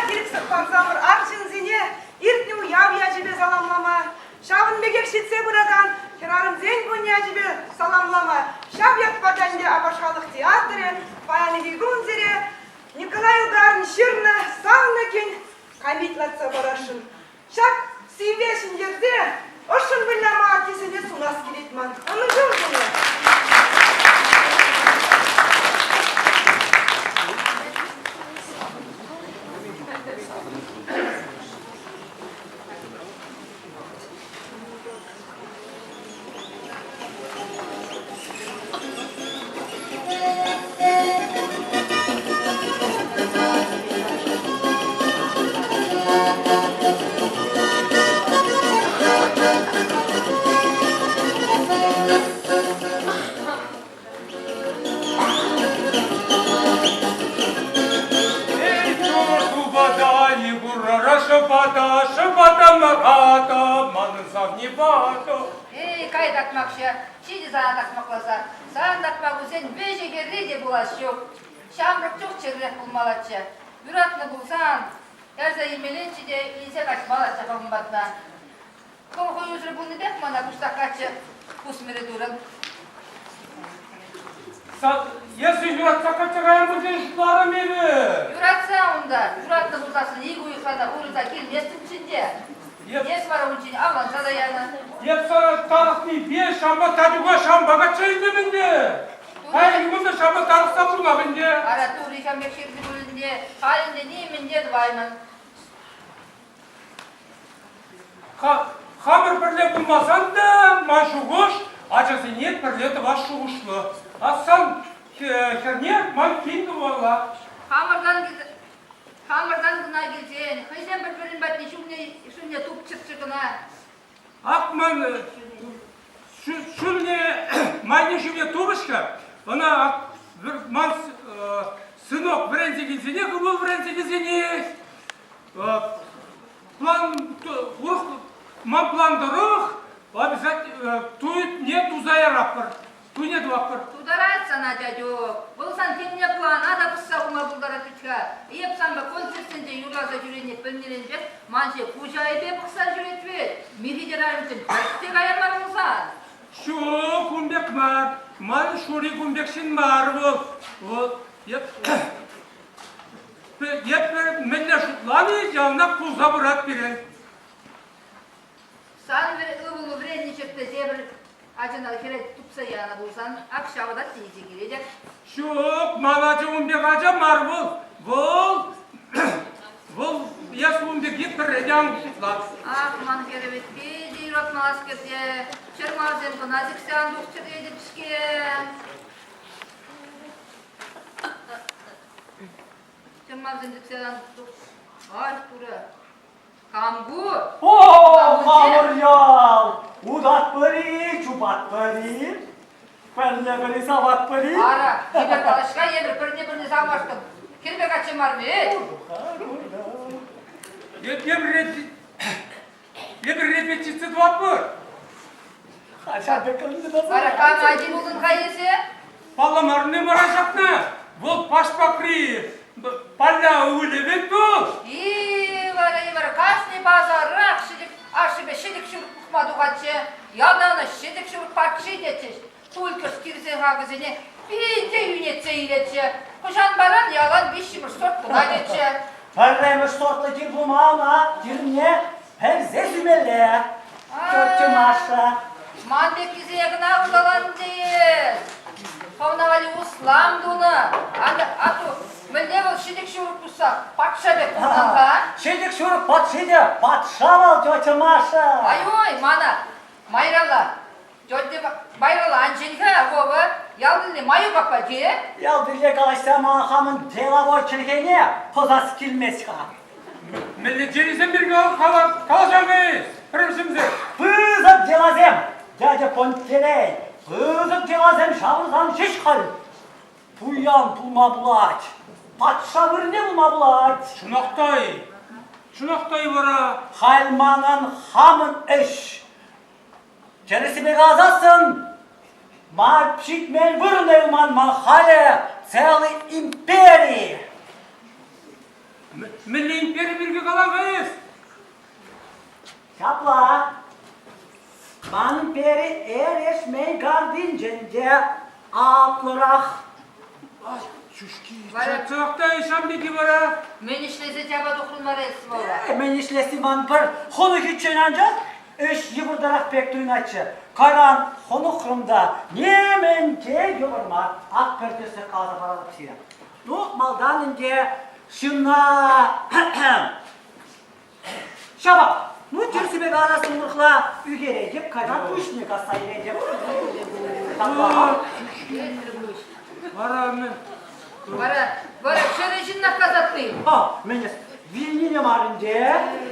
Малтанах ирӗксӗр парсамӑр арҫынсене иртнӗ уяв ячӗпе саламлама, ҫавӑн пекех ҫитсе пыракан хӗрарӑмсен кунӗ ячӗпе саламлама ҫав ятпа та ӗнтӗ Апаш халӑх театрӗ паянхи кун сире Николай Угарин ҫырнӑ Савнӑ кин камит лартса парасшӑн. Ҫак сивве ҫӗнтерсе ӑшшӑн выляма аттесене сунас килет ман. Ӑнӑҫу сире! Эй, тупата, курара шӑпата, шӑпата махата, манӑн савни ватӑ. Эй, кай такмакҫӑ, ҫитӗ сана такмакласа. Сан такмакусен вӗҫӗ-хӗрри те пулас ҫук. Ҫамрӑк чух чӗррех пулмаллаччӗ. Юратнӑ пулсан, ярса илмеллеччӗ те илсе каҫмаллаччӗ хӑвӑн патна. Хӑв хӑюсӑр пулнипех мана пуҫтах каччӑ пусмӑрӗ турӑн. Эсӗ юратса качча каян пулсан шутларӑм эпӗ. Юратса унта, юратнӑ пулсассӑн ик уйӑхра та урӑлса килместӗнччӗ те. Эс вара унччен авланса та янӑ. Эп сана тарӑхнипе шампа Татюка шампа качча илтӗм ӗнтӗ. Паян кун та шампа тарӑхса пурӑнап ӗнтӗ. Ара, Турри ҫам пек ҫырнӑ пуль ӗнтӗ. Халь ӗнтӗ нимӗн те тӑваймӑн. Хамӑр пӗрле пулмасан та ман шухӑш ачасене пӗрле тӑвас шухӑшлӑ. Асан хӗрне ман кин тумалла. Хамӑртан хамӑртан кӑна килсен, хӑйсем пӗр-пӗрин патне ҫумне ҫумне тупчӑрччӗ кӑна. Ак ман ҫумне майне ҫумне тупӑҫ-ха. Ӑна ман сынок вӗренсе килсенех, ывӑл вӗренсе килсенех План урӑх ман план тӑрӑх обязательно туйне туса яратпӑр. Туйне тӑватпӑр. Тутарать сана, дядю. Вӑл сан темле плана та пӑсса хума пултарать вӗт-ха. Эп санпа концертсенче юрласа ҫӳренине пӗлнӗренпех ман ҫине куҫ айӗпе пӑхса ҫӳрет вӗт. Михӗ пӗртте кая мар пулсан. Ҫук, ун пек мар. Ман Шури кун пек ҫын мар вӑл. Вӑл эп Эпир мӗнле шутлани яланах пулса пырать пирӗн. Сан ывӑлу вӗреннӗ ҫӗрте тепӗр ачана хӗре тупса янӑ пулсан, ак ҫавӑтать те илсе килетӗп. Ҫук, ман ача ун пек ача мар вӑл. Вӑл, вӑл эс ун пирки пӗрре те ан шутла. Ах, ман хӗрӗ вӗт питӗ юратмалласкер те, чӑрмавсем кӑна сиксе ан тухчӑр тетӗп-ҫке. Чӑрмавсем сиксе ан тух. Ай, Турӑ. Кам ку? О, хамӑр ял! Утатпӑр-и, чупатпӑр-и? Пӗрне-пӗри саватпӑр-и? Ара, эпир калаҫка евӗр пӗрне-пӗрне савмашкӑн хӗрпе каччӑ мар вӗт. Эпир репетици тӑватпӑр. Вара кам ачи пултӑн-ха эсӗ? Палламарӑн-и вара ҫакна? Вӑл пашпакри Палля ывӑлӗ вӗт вӑл. И, вара, и вара, кашни пасарах ҫӗтӗк ашшӗпе ҫӗтӗк ҫурт пухма тухатчӗ. Ялта ӑна ҫӗтӗк ҫурт патши тетчӗҫ. Тульккӑш килсе хакӗсене питӗ йӳнетсе илетчӗ. Хӑҫан паран ялан виҫҫӗмӗш сорт кӑна тетчӗ. Пӗрремӗш сортлӑ тир пулма ӑна тирне пӗлсе сӳмелле, тетчӗ Маша. Ман пеккисене кӑна улталан теес. Хӑвна валли услам тунӑ. Атту, мӗнле вӑл ҫӗтӗк ҫурӑк пусса патша пек пулнӑ-ха? Ҫӗтӗк ҫурӑк патши те патша вӑл, тетя Маша. Ай-ой, мана майралла Тетя Майрала анчен-ха, Вова, ялтине маю папа те? Ялтилле калаҫса ман хамӑн деловой чӗлхене пӑсас килмест-ха. Мӗнле чирӗсем пирки калаҫан-и, пӗрремӗшсемсем? Пысӑк деласем, дядя Пантелей, пысӑк деласем ҫавӑрсан ҫеҫ халь пуян пулма пулать, патша вырӑнне пулма пулать. Чӑнах-та-и? Чӑнах-та-и вара? Халь манӑн хамӑн ӗҫ. Тӗрӗссипе каласассӑн, ма ҫитмен вырӑн юлман ман халӗ целый импери. Мӗнле импери пирки калан-ха эс? Ҫапла. Ман импери эрешмен картинчен те аплӑрах. Вара Чӑнах та ҫам пирки вара. Мӗн ӗҫлесе чапа тухрӑн вара эс, Вова? Мӗн ӗҫлесси ман пӗр хӑнӑхиччен анчах ӗҫ йывӑртарах пек туйӑнатчӗ. Кайран хӑнӑхрӑм та нимӗн те йывӑр мар. Ак пӗр тӗслӗх каласа паратӑп сире. Ну, малтан ӗнтӗ ҫынна ҫавах. Ну, тӗрӗссипе калас урӑхла ӳкеретӗп, кайран пуҫне касса илетӗп. Вара мӗн? Вара, вара чӗрӗ ҫыннах касатти. А, мӗн эс, вилнине мар ӗнтӗ.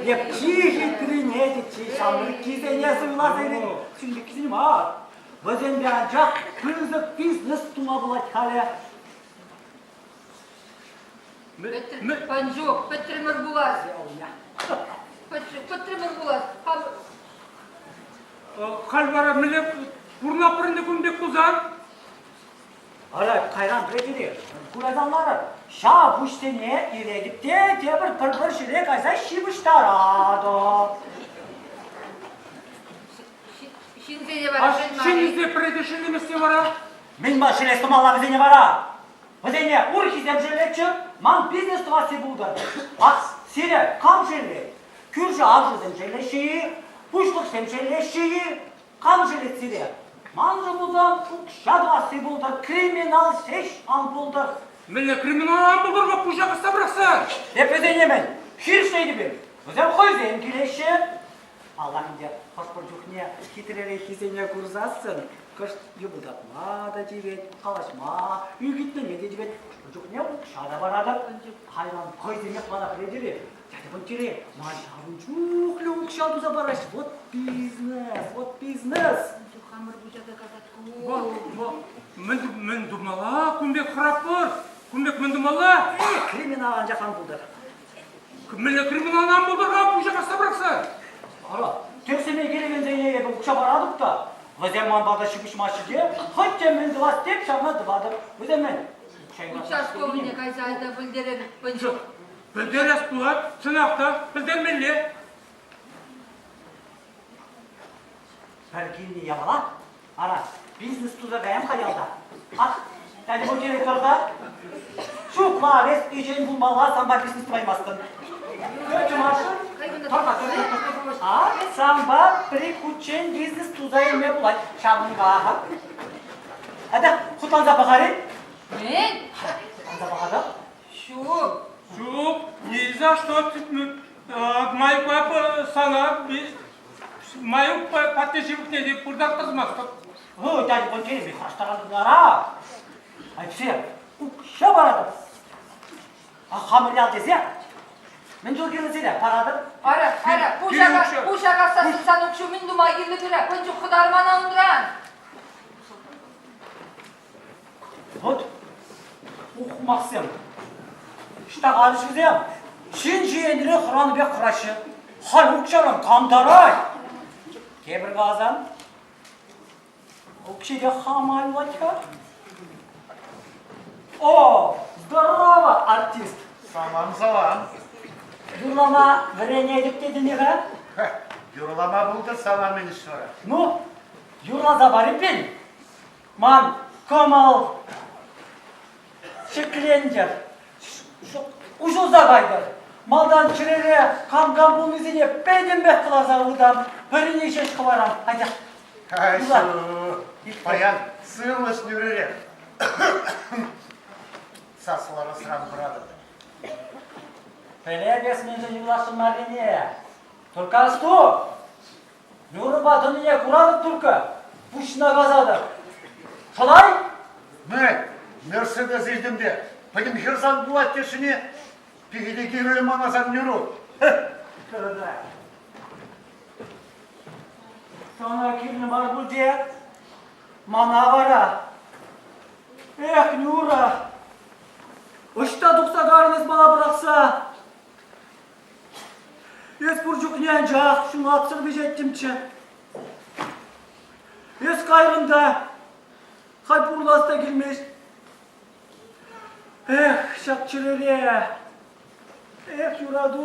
Эп чи хитрине те чи ҫамрӑккисене суйласа илетӗп. Ҫын мар. Вӗсемпе анчах пысӑк бизнес тума пулать халӗ. Панчук, пӗтрӗмӗр пулас. Пӗтрӗмӗр пулас. Халь вара мӗнле пурӑнатпӑр ӗнтӗ кун пек пулсан? Ара, кайран пӗлетӗр-и, курасан ларӑр. Ҫав пуҫсене илетӗп те тепӗр пӗр-пӗр ҫӗре кайса ҫыпӑҫтаратӑп. Ҫынсене вара Ҫынсене пӗрре те шеллеместне вара? Мӗн ма шеллес тумалла вӗсене вара? Вӗсене урӑххисем шеллетчӗ, ман бизнес тӑвасси пултӑр. Ах, сире кам шеллет? Кӳршӗ аршӑсем шеллеҫҫӗ-и? Пуҫлӑхсем шеллеҫҫӗ-и? Кам шеллет сире? Маншӑн пулсан укҫа тӑвасси пултӑр, криминал ҫеҫ ан пултӑр. Мӗнле криминал ан пултӑр-ха пуҫа касса пӑрахсан? Эп вӗсене мӗн, хирӗҫлетӗп-им? Вӗсем хӑйсем килеҫҫӗ. Паллах ӗнтӗ, хӑш-пӗр чухне хитререххисене курсассӑн кӑшт йӑпӑлтатма та тивет, калаҫма, ӳкӗтлеме те тивет. Хӑш-пӗр чухне укҫа та паратӑп. Кайран хӑйсемех мана пӗлетӗр-и? Дядя Пантелей, ман ҫавӑн чухлӗ укҫа туса параҫ. Вот бизнес, вот бизнес. Хамӑр пуҫа та касать ку. Мӗн тумалла? Кун пек хӑрап пур. Кун пек мӗн тумалла? Криминал анчах ан пултӑр. Мӗнле криминал ан пултӑр-ха пуҫа касса пӑрахса? Ара, тӗксӗме килекенсене эпӗ укҫа паратӑп та, вӗсем ман пата ҫыпӑҫмаҫҫӗ те, хӑть те мӗн тӑвас теп ҫавна тӑватӑп. Вӗсем мӗн? Участковӑйне кайса айта пӗлтерер пӑнчӑк. Пӗлтерес пулать, чӑнах та, пӗлтермелле. Пӗр килнӗ япала, ара, бизнес туса каям-ха ялта. Ах, тәлі директорда ҫук мар, эс ӗҫен пулмалла, санпа бизнес тӑваймастӑн. А санпа пӗр хутчен бизнес туса илме пулать ҫавӑнпа. Атя, хутланса пӑхар-и? Мӗн? Хутланса пӑхатӑп. Ҫук. Ҫук, ни за что Майпа сана Маюк патне ҫывӑхне те пыртах тӑсмастӑп. Ну, дядя Пантелей, хаштаран Алексей, укҫа паратӑп. А хамӑр ял тесе мӗн чул кирлӗ сире паратӑп. Ара, ара, пуҫа пуҫа кассассӑн сан укҫу мӗн тума кирлӗ пире? Пӑнчӑк хӑтар мана унран. Вот ухмахсем, ҫтаханҫӑсем ҫын ҫиенре хӑранӑ пек хӑраҫҫӗ. Халь укҫаран кам тарать? Тепӗр каласан, укҫи те хама юлать-ха. О, здорово, артист! Салам, салам. Юрлама вӗренетӗп тетӗн-и-ха? Юрлама пултӑр салам ӗнӗш вара. Ну, юрласа пар эппин. Ман кӑмӑл ҫӗклентӗр, уҫӑлса кайтӑр. Малтан чӗрере кам-кам пулнисене пӗтӗмпех кӑларса ывӑтам, пӗрне ҫеҫ хӑварам. Атя. Ай, паян сывлӑш нӳрӗрех. Сасларасран хӑратӑп. Пӗлеп эс мӗншӗн юрласшӑн маррине. Только асту, Юрӑпа тӑнине куратӑп турккӑ, пуҫна касатӑп. Шӑлай? Мӗн, Мерседес илтӗм те, пӗтӗм хӗр сан пулать тесшӗне пихете кирлӗ мана сан нӳру. Сана кирлӗ мар пуль те, мана вара. Эх, Нюра, ӑҫта тухса карӑн эс мана пӑрахса? Эс пур чухне анчах ҫунатсӑр вӗҫеттӗмччӗ. Эс кайрӑн та, халь пурлас та килмест. Эх, ҫак чӗрере! Эх, юрату,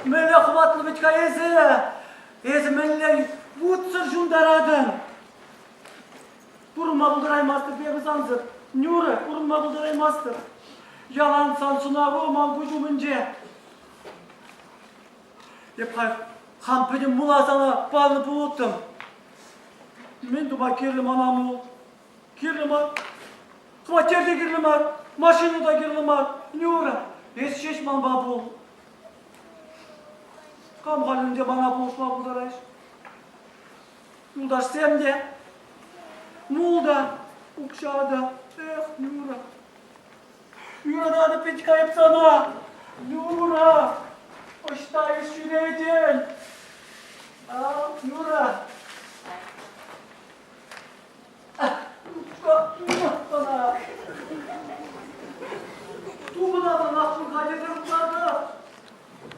мӗнле хӑватлӑ вӗт-ха эсӗ! Эсӗ мӗнле вутсӑр ҫунтаратӑн! Пурӑнма пултараймастӑп эпӗ сансӑр, Нюра, пурӑнма пултараймастӑп. Ялан сан сӑнаву ман куҫ умӗнче. Эп халь хам пӗтӗм мула сана панӑ пулӑттӑм. Мӗн тума кирлӗ мана мул? Кирлӗ мар. Хваттер те кирлӗ мар, машина та кирлӗ мар. Нюра, эс ҫеҫ манпа пул. Кам халь ӗнтӗ мана пулӑшма пултарать? Юлташсем те, мул та, укҫа та. Эх, Нюра. Юрататӑп вӗт-ха эп сана. Нюра, ӑҫта эс ҫӳретӗн? А, Нюра. Тупӑнатӑнах пуль-ха тесе шутлатӑп.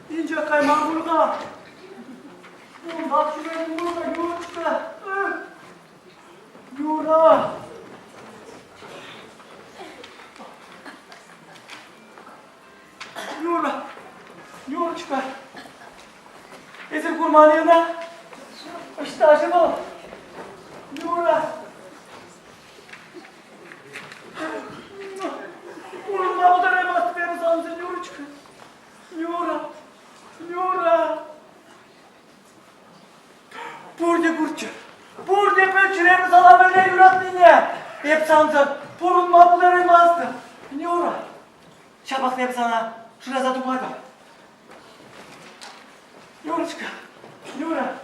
Инҫех кайман пуль-ха. Унтах ҫӳретӗн пуль-ха, Юрочка. Юра! Юра! Юрочка! Эсир курман-и ӑна? Ӑҫта-ши вӑл? Юра! Пурӑнма пултараймастӑп эпӗ сансӑр, Юрочка. Юра! Юра! Пурте курччӑр, пурте пӗлччӗр эпӗ сана мӗнле юратнине. Эп сансӑр пурӑнма пултараймастӑп, Нюра. Ҫапах та эп сана шыраса тупатӑп. Юрочка, Юра.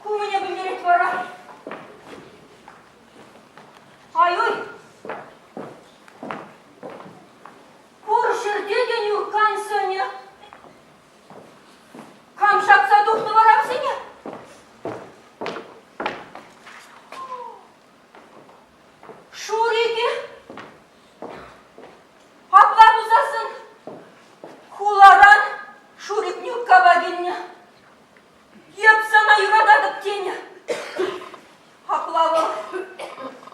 Ку мӗне пӗлтерет вара? Ай-уй! Пур ҫӗрте те Нюркан сӑнӗ. Кам ҫакса тухнӑ вара вӗсене? Шурик-и? Апла пулсассӑн хуларан Шурик Нюркапа килнӗ. Эп сана юрататӑп тенӗ. Апла вӑл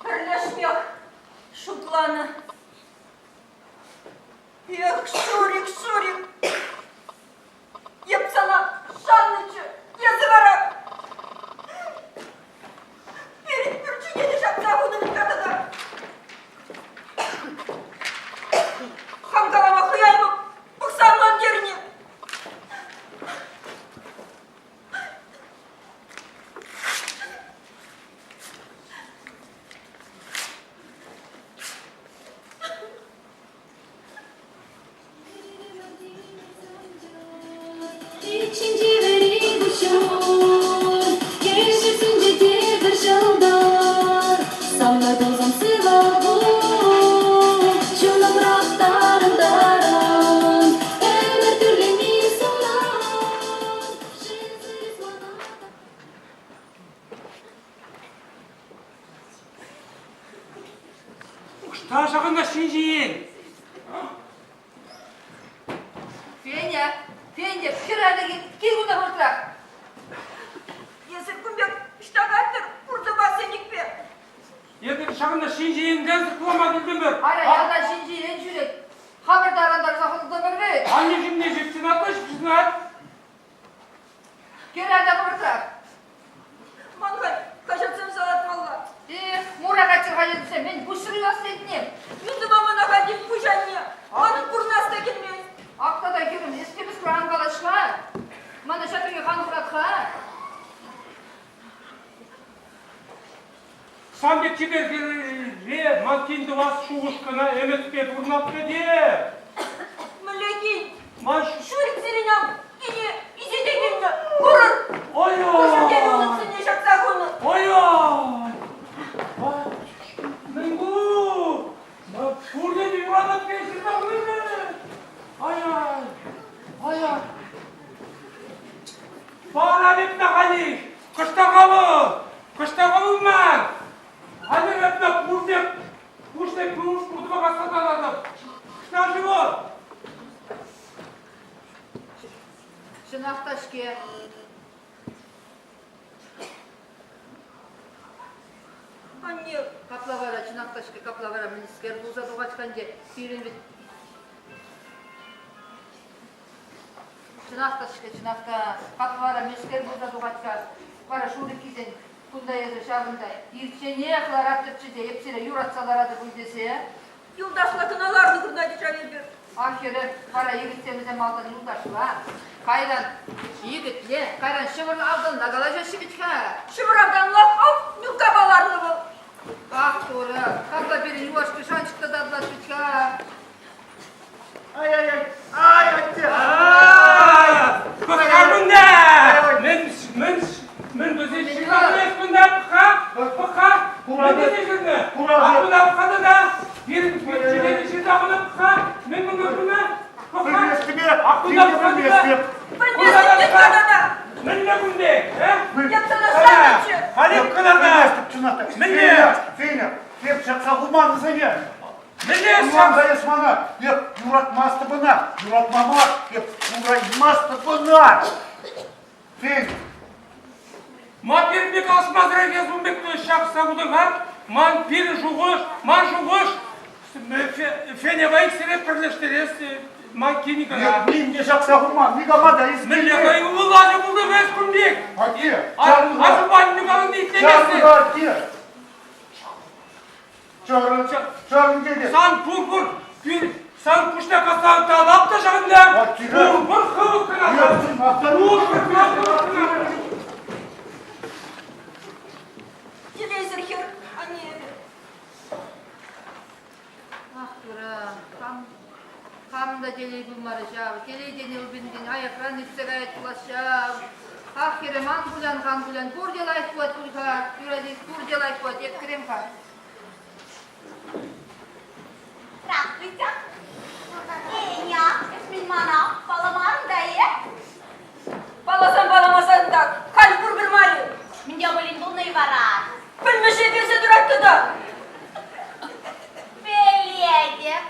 пӗрлешмех шутланӑ. Эх, Шурик, Шурик, эп сана шаннӑччӗ, эсӗ вара пирӗн пӳрчӗне те ҫапса хунӑ вӗт-ха тата. Хам калама хӑяймӑп, пӑхса ӑнлан терӗн-и? Ҫинче вӗри куҫҫуль, Кӗҫӗсенче те пӗр ҫӑлтӑр. Савнӑ тусӑм сывӑ пул, Чунӑмрах тарӑн-тарӑн. Ӗмӗр тӳрленми сунан, Шелсӗр эс мана. Ӑҫта ҫакӑнта ҫинҫен? Феня, Феня, хӗр ача кил кунта хӑвӑртрах. Эсир кун пек ӑҫта кайтӑр пуртӑпа сенӗкпе? Эпир ҫакӑнта ҫинҫенрен сыхлама килтӗмӗр. Ара, ялта ҫинҫерен ҫӳрет. Хамӑр тарантарса хӑтӑлтӑмӑр вӗт. Анне ҫумне ҫыпҫӑнать та ҫыпҫӑнать. Кӗр ача хӑвӑртрах. Ман халь хаҫатсем салатмалла. Эх, мура каччӑ хаҫатсем, мӗн пуҫсӑр юлас тетне? Мӗн тума мана халь пуҫ анне? Манӑн пурӑнас та килмест. Ак тата хӗрӗм, эс темӗскер ан калаҫ-ха. Мана ҫак пирки ан хӑрат-ха. Сан пек чипер хӗре ман кин тӑвас шухӑш кӑна ӗмӗтпе пурӑнап те. Мӗнле кин? Ман Шурик сирӗн ав кине исете килнӗ. Курӑр. Ой-ой! Пуҫӗнчен унӑн сӑнне ҫакса хунӑ. Ой-ой! Мӗн ку? Пурне те юратать ҫырса хунӑ. Ай-ай! Ай-ай! Пара лекнӗ халих! Кӑштаха вӑл! Кӑштаха вӑл ман! Халӗ ятна пурте пуҫне пуш пуртӑпа касса таратӑп. Кӑшта-ши вӑл? Чӑнах та-ҫке. Анне. Капла вара, чӑнах та-ҫке, капла вара мӗнскер пулса тухать-ха ӗнтӗ пирӗн вӗт. Чӑнах та-ҫке, чӑнах та, капла вара мӗнскер пулса тухать-ха. Вара шурӑккисен кунта эсӗ ҫавӑнта ирчченех лараттӑрччӗ те эп сире юратса ларатӑп пуль тесе. Юлташла кӑна ларнӑ курнать ҫав эпир. Ах, хӗрӗ, вара йӗкӗтсем вӗсем малтан юлташла, кайран йӗкӗтле, кайран ҫӑвӑр автанла калаҫаҫҫӗ вӗт-ха. Ҫӑвӑр автанла, ав, нюркапа ларнӑ вӑл. Ах, Турӑ, капла пирӗн юлашки шанчӑк та татӑлать вӗт-ха. Ай-ай-ай, ай, атте! Пӑх-ха кунта! Мӗн, мӗн, мӗн вӗсен ҫырман кунта, пӑх-ха, пӑх-ха, мӗн тесе ҫырнӑ? Ак кунта пӑх-ха тата, пирӗн чӗрене ҫырса хунӑ пӑх-ха, мӗн кунта хунӑ? Пӑх-ха, ак кунта пӑх-ха тата. Пӗлместӗп тата. Мӗнле кун пек, э? Эп сана шаннӑччӗ. Халех кӑларта. Мӗнле? Феня, эп ҫакса хуман вӗсене. Мӗнле Ӑнланса эс мана, эп юратмастӑп ӑна, юратма мар, эп кураймастӑп ӑна. Феня. Ма пирӗнпе калаҫмасӑрах эс ун пек ҫапса хутӑн-ха? Ман пирӗн шухӑш, ман шухӑш Феняпа иксӗре пӗрлештерес ман кин кӑна. Эп ним те ҫакса хуман, никама та эс Мӗнле хӑй ывӑлланӑ пулнӑ эс кун пек? Атте, Аҫупа аннӳ калани итлеместӗн. Чарӑн-ха, атте. Чарӑн, чарӑн тетӗп. Сан пур-пур, сан пуҫна касса талап та ҫакӑнта. Пур-пур хывӑх кӑна. Пур-пур хывӑх кӑна. Телейсӗр хӗр, анне эпӗ. Ах, Тура, кам, кам та телей пулмарӗ ҫав. Телей тени упинтен аякран иртсе каять пулас ҫав. Ах, хӗрӗм, ан кулян, ан кулян, пурте лайӑх пулать пуль-ха. Юрать, пурте лайӑх пулать, эп кӗрем-ха. Здравствуйте. Еня, эс мӗн мана палламарӑн та-и? Палласан палламасан та, халь пурпӗр мар-и? Мӗн те пулин пулнӑ-и вара? Пӗлмӗше персе тӑрать тата. Пӗлетӗп.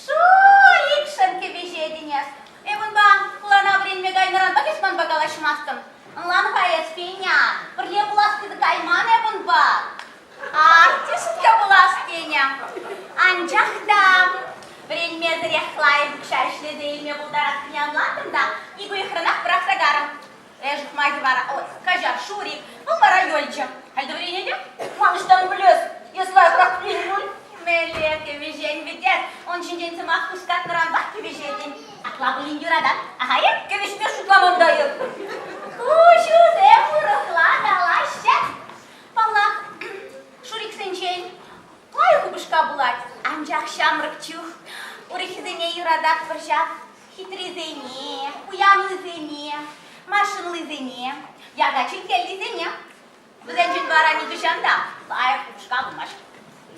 Шурикшӑн кӗвӗҫетӗн эс. Эп унпа хулана вӗренме кайнӑранпах эс манпа калаҫмастӑн. Ӑнлан-ха эс, Феня, пӗрле пулас тесе кайман эп унпа. Артистка пулас тенӗ. Анчах та вӗренмесӗрех лайӑх укҫа ӗҫлесе илме пултарассине ӑнлантӑм та ик уйӑхранах пӑрахса карӑм. Эш ухмахӗ вара, ой, каҫар, Шурик, вӑл вара ёлчӗ. Халь те вӗренетӗп. Ман ӑҫтан пӗлес, эс лайӑхрах пӗлен пуль. Мӗнле кӗвӗҫен вӗт ун ҫинчен сӑмах хускатнӑранпах кӗвӗҫетӗн. Апла пулин юратан, аха-и? Кӗвӗҫме шутламан та эп. Куҫусем урӑхла калаҫҫӗ. Паллах, шуриксенчен лайӑх упӑшка пулать, анчах ҫамрӑк чух урӑххисене юрататпӑр ҫав. Хитрисене, пуянлисене, машинлисене, яка чӗлхеллисене. Вӗсенчен вара нихӑҫан та лайӑх упӑшка пулмасть.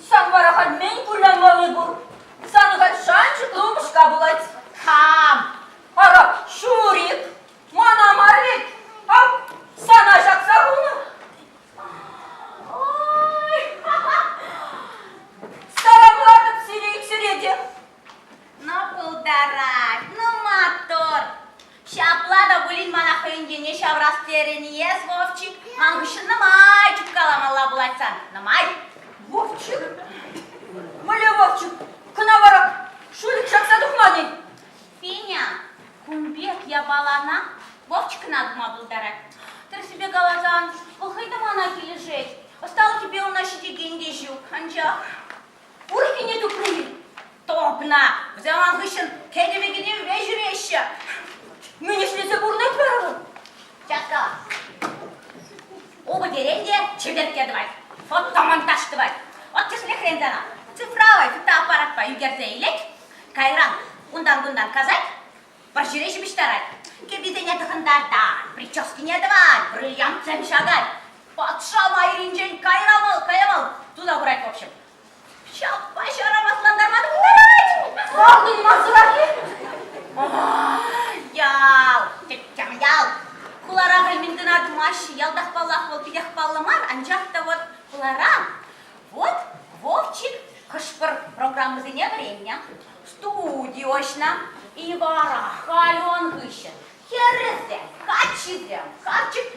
Сан вара халь мӗн кулянмалли пур? Сан халь шанчӑклӑ упӑшка пулать. Кам? Ара, Шурик, мана мар вӗт. Ав, сана ҫакса хунӑ. Ой! Саламлатӑп сире иксӗре те. Ну, пултарать, ну, маттур. Ҫапла та пулин мана хӑйӗн енне ҫавӑрас терӗн-и эс, Вовчик? Ман хыҫҫӑн нумай чупкаламалла пулать сан, нумай. Вовчик? Мӗнле Вовчик? Кӑна вара шулик ҫакса тухман-и? Феня, кун пек япалана Вовчик кӑна тума пултарать. Тӗрӗссипе каласан, вӑл хӑй те мана килӗшет. Ӑсталӑхӗпе ӑна ҫитекен те ҫук, анчах урӑххине тупрӗ-и? Тупнӑ! Вӗсем ман хыҫҫӑн кӗтӗве-кӗтӗве ҫӳреҫҫӗ. Мӗн ӗҫлесе пурӑнать вара вӑл? Чакка. Упӑтерен те чиперкке тӑвать, фотомонтаж тӑвать. Вот тӗслӗхрен сана цифровой фотоаппаратпа ӳкерсе илет, Кайран унтан-кунтан касать, пӗр ҫӗре ҫыпӑҫтарать, кӗписене тӑхӑнтартать, прическине тӑвать, бриллиантсем ҫакать. Патша майринчен кайра вӑл, кая вӑл, туса хурать в общем. Ҫаппа ҫарамаслантарма та пултарать. Салтӑнмасӑрах-и? Ял, тӗттӗм ял. Хулара хӑй мӗн кӑна тумаҫҫӗ, ялтах паллах вӑл питех паллӑ мар, анчах та вот хулара Вот Вовчик хӑш-пӗр программӑсене вӗреннӗ, студи уҫнӑ. И вара халь ун хыҫҫӑн хӗрӗсем, каччисем, карчӑк.